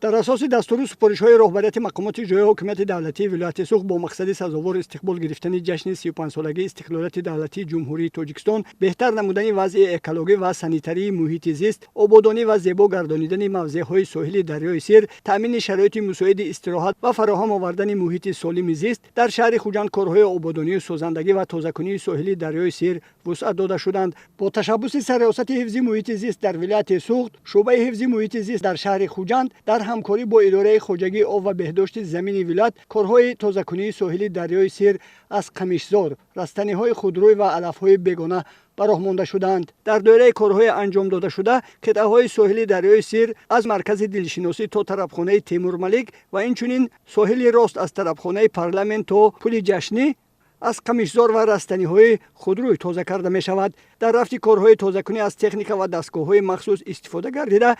Дар асоси дастуру супоришҳои роҳбарияти мақомоти иҷроияи ҳокимияти давлатии вилояти Суғд бо мақсади сазовор истиқбол гирифтани ҷашни 35-солагии истиқлолияти давлатии Ҷумҳурии Тоҷикистон, беҳтар намудани вазъи экологӣ ва санитарии муҳити зист, ободонӣ ва зебо гардонидани мавзеъҳои соҳили дарёи Сир, таъмини шароити мусоиди истироҳат ва фароҳам овардани муҳити солими зист, дар шаҳри Хуҷанд корҳои ободонию созандагӣ ва тозакунии соҳили дарёи Сир вусъат дода шуданд. Бо ташаббуси Сарриёсати ҳифзи муҳити зист дар вилояти Суғд, шӯъбаи ҳифзи муҳити зист дар шаҳри Хуҷанд дар ҳамкорӣ бо идораи хоҷагии об ва беҳдошти замини вилоят корҳои тозакунии соҳили дарёи Сир аз қамишзор, растаниҳои худрӯй ва алафҳои бегона ба роҳ монда шудаанд. Дар доираи корҳои анҷом додашуда қитъаҳои соҳили дарёи Сир аз маркази дилшиносӣ то тарабхонаи Темурмалик ва инчунин соҳили рост аз тарабхонаи Парламент то пули ҷашнӣ аз қамишзор ва растаниҳои худрӯй тоза карда мешавад. Дар рафти корҳои тозакунӣ аз техника ва дастгоҳҳои махсус истифода гардида,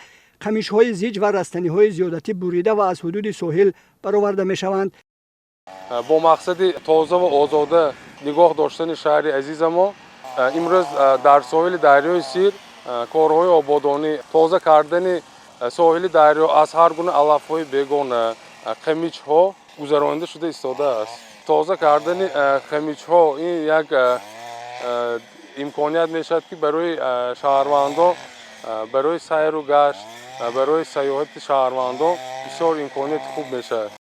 қамишҳои зиҷ ва растаниҳои зиёдатӣ бурида ва аз ҳудуди соҳил бароварда мешаванд. Бо мақсади тоза ва озода нигоҳ доштани шаҳри азизамо имрӯз дар соҳили дарёи Сир корҳои ободонӣ, тоза кардани соҳили дарё аз ҳар гуна алафҳои бегона, қамишҳо гузаронида шуда истодааст. Тоза кардани қамишҳо ин як имконият мешавад, ки барои шаҳрвандон, барои сайру гашт, барои сайёҳати шаҳрвандон бисёр имконияти хуб мешавад.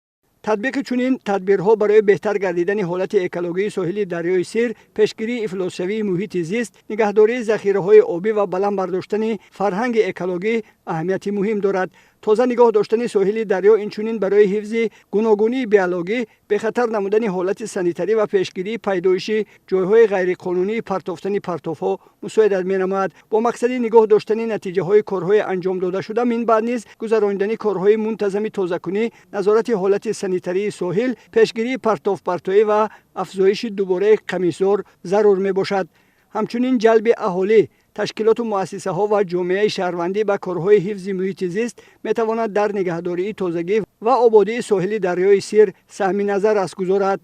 Татбиқи чунин тадбирҳо барои беҳтар гардидани ҳолати экологии соҳили дарёи Сир, пешгирии ифлосшавии муҳити зист, нигаҳдории захираҳои обӣ ва баланд бардоштани фарҳанги экологӣ аҳамияти муҳим дорад. Тоза нигоҳ доштани соҳили дарё инчунин барои ҳифзи гуногунии биологӣ, бехатар намудани ҳолати санитарӣ ва пешгирии пайдоиши ҷойҳои ғайриқонунии партофтани партовҳо мусоидат менамояд. Бо мақсади нигоҳ доштани натиҷаҳои корҳои анҷом додашуда, минбаъд низ гузаронидани корҳои мунтазами тозакунӣ, назорати ҳолати санитарии соҳил, пешгирии партовпартоӣ ва афзоиши дубораи қамишзор зарур мебошад. Ҳамчунин ҷалби аҳолӣ, ташкилоту муассисаҳо ва ҷомеаи шаҳрвандӣ ба корҳои ҳифзи муҳити зист метавонад дар нигаҳдории тозагӣ ва ободии соҳили дарёи Сир саҳми назаррас гузорад.